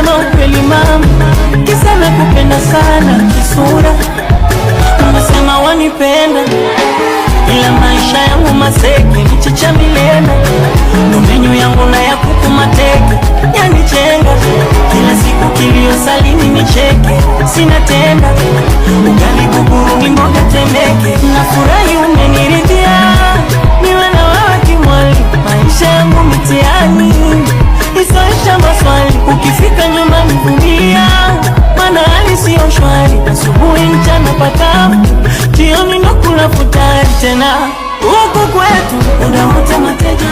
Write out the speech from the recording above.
Sema ukweli mama, kisa nakupenda sana kisura. Unasema wanipenda, ila maisha yangu maseke, michicha milenda, ndo menyu yangu na ya kuku mateke, yanichenga kila siku, kilio salini nicheke, sina tenda ugali buguru ni mboga temeke, nafurahi umeniridhia, niwe na wewe kimwali, maisha yangu mitiani isoisha maswali, ukifika nyumbani vumilia, maana hali siyo shwari, asubuhi mchana pakavu, jioni ndo kula futari tena. Huku kwetu unaota mateja.